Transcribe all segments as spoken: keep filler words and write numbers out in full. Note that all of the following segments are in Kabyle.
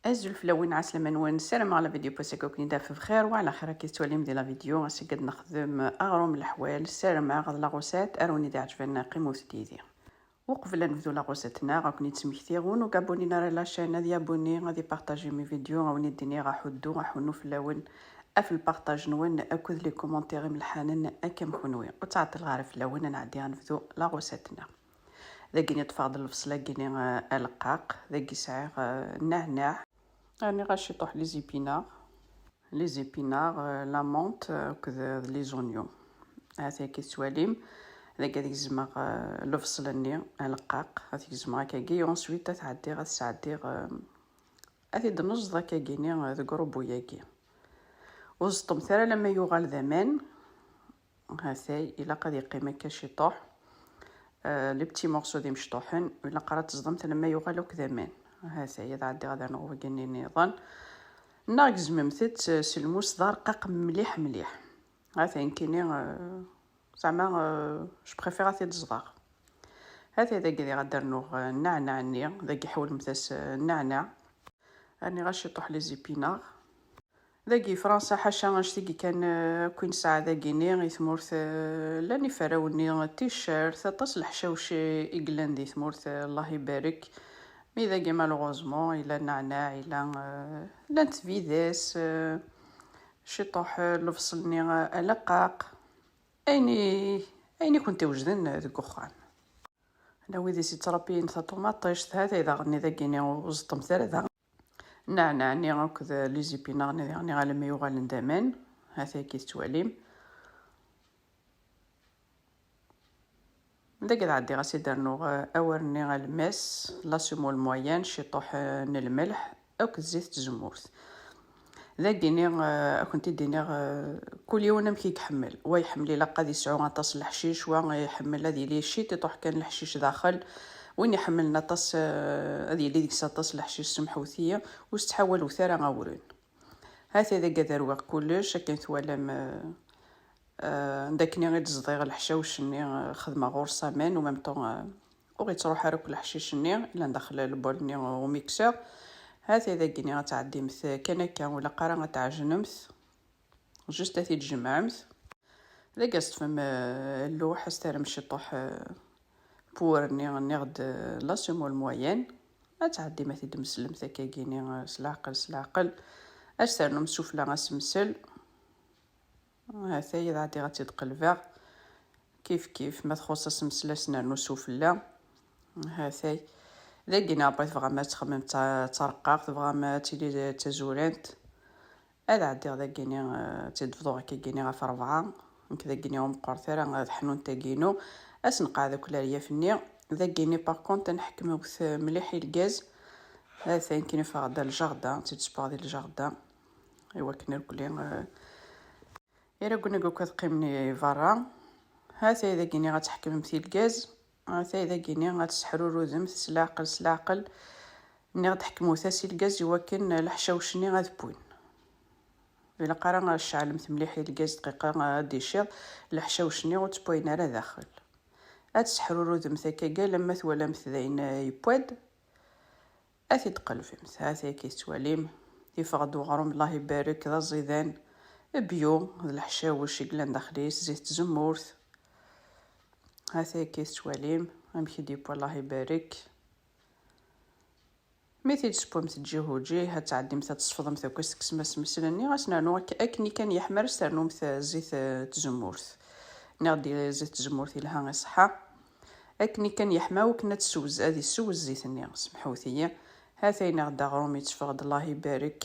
Azul fell-awen, ɛeslama-nwen, ssarameɣ la vidéo n wass-agi ad ken-id-taf bxir wa ɛla xir. Akka i tettwalim di la vidéo, ass-agi ad nexdem aɣrum n leḥwal. Ssarameɣ d la recette ara wen-id-iɛeǧben, qqimet yid-i. Uqbel ad nebdu la recette-nneɣ, ad ken-id-smektiɣ, win ur abonné ara la chaîne ad yabonné, ad ipartaji mes vidéos, ad wen-id-iniɣ aḥuddu, aḥunnu fell-awen, af lpartaj-nwen akked les commentaires imelḥanen akka am kenwi. Ur ttɛeṭṭileɣ ara fell-awen, ad nɛeddi ad nebdu la recette-nneɣ. Dagi-ni ṭṭfeɣ-d lebṣel-agi-ni, eh, aleqqaq. Dagi sɛiɣ, eh, nneɛneɛ. Rniɣ-as ciṭuḥ les épinards. Les épinards, eh, la menthe, eh, akked, eh, les oignons. Hati akka i tettwalim. Dagi ad gezmeɣ, eh, lebṣel-nni aleqqaq. Ad t-gezmeɣ akkagi. Ensuite ad t-ɛeddiɣ, ad t-sɛeddiɣ, eh, ad t-id-neẓḍ akkagi-ni, eh, deg urubu-yagi. Ur zeṭṭemt ara alamma yuɣal d aman. Hatay, ilaq ad yeqqim akka ciṭuḥ. Euh, les petits morceaux d imecṭuḥen, ilaq ara teẓḍemt alamma yuɣal akk d aman. Hatay, ad ɛeddiɣ ad rnuɣ wagi-nni nniḍen. Neɣ gezmemt-t s lmus d arqaq mliḥ mliḥ. Hatay, nekkini, euh, zeɛma, euh, je préfère ad t-id-ẓḍeɣ. Hatay, dagi diɣ ad d-rnuɣ, euh, nneɛneɛ-nni, dagi ḥewlemt-as, euh, nneɛneɛ. Rniɣ-as ciṭuḥ les épinards. Dagi Fransa, ḥaca annect-agi kan, eh, akk i nesɛa dagi-ni i tmurt, eh, llan iferrawen-nni, t-shirt, aṭas leḥcawec i yellan di tmurt, eh, Allah ibarek. Mi dagi, malheureusement, yella nneɛneɛ, yella, eh, llant vidas, eh, ciṭuḥ, eh, lebṣel-nni, eh, aleqqaq. Ayen i, ayen i kent-iwejden, eh, deg uxxam. Ala wid i s-yettṛabbiyen taṭumaṭict, hatay daɣen dagi-ni ur zeṭṭemt ara daɣen. Nneɛneɛ-nni akked les épinards-nni daɣen alamma yuɣalen d aman, hatay akka i tettwalim. Dagi ad ɛeddiɣ ad s-id-rnuɣ, eh, awar-nni alemmas, la semoule moyenne, ciṭuḥ, eh, n lmelḥ, akked zzit n tzemmurt. Dagi-ni, eh, ad kent-id-iniɣ, eh, kul yiwen amek i iḥemmel. Wa iḥemmel ilaq ad yesɛu aṭas n leḥcic, wa iḥemmel ad yili ciṭuḥ kan leḥcic daxel. Win iḥemmlen aṭas, eh, ad yili deg-s aṭas n leḥcic, semḥut-iyi, ur s-ttḥawalewt ara awren. Hatay dagi ad rwiɣ kullec, akken twalam, eh, eh, d akken i d-ẓḍiɣ leḥcawec-nni, eh, xedmeɣ ɣur-s aman, u même temps, eh, ur yettruḥ ara akk leḥcic-nni, yellan daxel lbol-nni umikser. Hatay dagi-ni ad tɛeddimt kan akka, ur ilaq ara ad tɛejnemt, juste ad t-id-tjemɛemt. Dagi ad teṭṭfem, eh, lluḥ, ad s-terrem ciṭuḥ, eh, puwer-nni, nniɣ-d, eh, la semoule moyenne. Ad tɛeddim ad t-id-tmeslemt akkagi-ni, eh, s leɛqel, s leɛqel. Ad s-ternum sufella asemsel. Hatay, ad ɛeddiɣ ad tt-id-qelbeɣ. Kif kif, ma txuṣṣ asemsel ad s-nernu sufella. Hatay. Dagi-ni après tebɣam ad txemmem d ta-, d tarqaqt, tebɣam ad tili d tazurant. Ad ɛeddiɣ dagi-ni, eh, ad tt-id-bḍuɣ akkagi-ni ɣef rebɛa. Nekk dagi-ni ur meqqret ara, ad ḥnunt tagi-inu. Ad s-nqeɛɛed akk leryaf-nni. Dagi-ni par contre ad nḥekmewt mliḥ i lgaz. Hatay nekkini ffɣeɣ-d ar ljardin, ad tt-id-ssewweɣ di ljardin. I wakken irkelli, eh, iraggen akk ad qqimen i berra. Hatay dagi-ni ad tḥekmemt i lgaz. Hatay dagi-ni ad tesseḥrurudemt s leɛqel, s leɛqel. Nniɣ-d ḥekmewt-as i lgaz i wakken leḥcawec-nni ad wwin. Ur ilaq ara ad tceɛlemt mliḥ i lgaz dqiqa ad d-iciḍ, leḥcawec-nni ur ttewwayen ara daxel. Ad tesseḥrurudemt akka alamma twalamt d ayen yewwa-d. Ad t-id-qelbemt. Hatay akka i tettwalim. Yeffeɣ-d uɣrum, Allah ibarek, d aẓidan. Bio, d leḥcawec i yellan daxel-is, zzit n tzemmurt. Hatay akka i tettwalim. Amek i d-yewwa, Allah ibarek. Mi t-id-tessewwem teǧǧihuǧi, ad tɛeddimt ad tesfeḍemt akk, ad s-tekksem asemsel-nni, ad s-nernu ak-, akken i kan yeḥma, ad s-ternumt zzit, eh, n tzemmurt. Nniɣ-d zzit n tzemmurt yelha i ṣṣeḥḥa. Akken i kan yeḥma, akken ad tessewz-, ad yessewz zzit-nni, semḥewt-iyi. Hatay nniɣ-d aɣrum yetteffeɣ-d, Allah ibarek.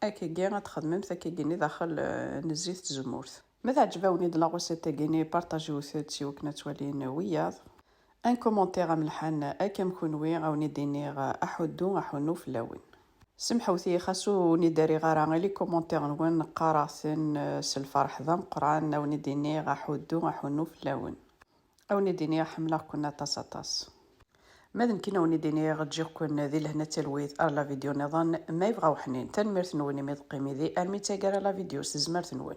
Akkagi ad txedmemt akkagi-nni daxel, eh, n zzit n tzemmurt. Ma teɛǧeb-awen-id la recette-agi-nni, partajiwet-tt i wakken ad twalin wiyaḍ. Un commentaire amelḥan akka am kenwi, a wen-id-iniɣ aḥuddu aḥunnu fell-awen. Semḥewt-iyi xas ur wen-id-rriɣ ara i les commentaires-nwen, qqareɣ-ten, eh, s lferḥ d ameqqran, a wen-id-iniɣ aḥuddu aḥunnu fell-awen. A wen-id-iniɣ ḥemmleɣ-ken aṭas aṭas. Ma d nekkini a wen-id-iniɣ ǧǧiɣ-ken di lehna d talwit ar la vidéo nniḍen ma yebɣa uḥnin. Tanemmirt-nwen imi d-teqqim yid-i armi d taggara la vidéo s tezmert-nwen.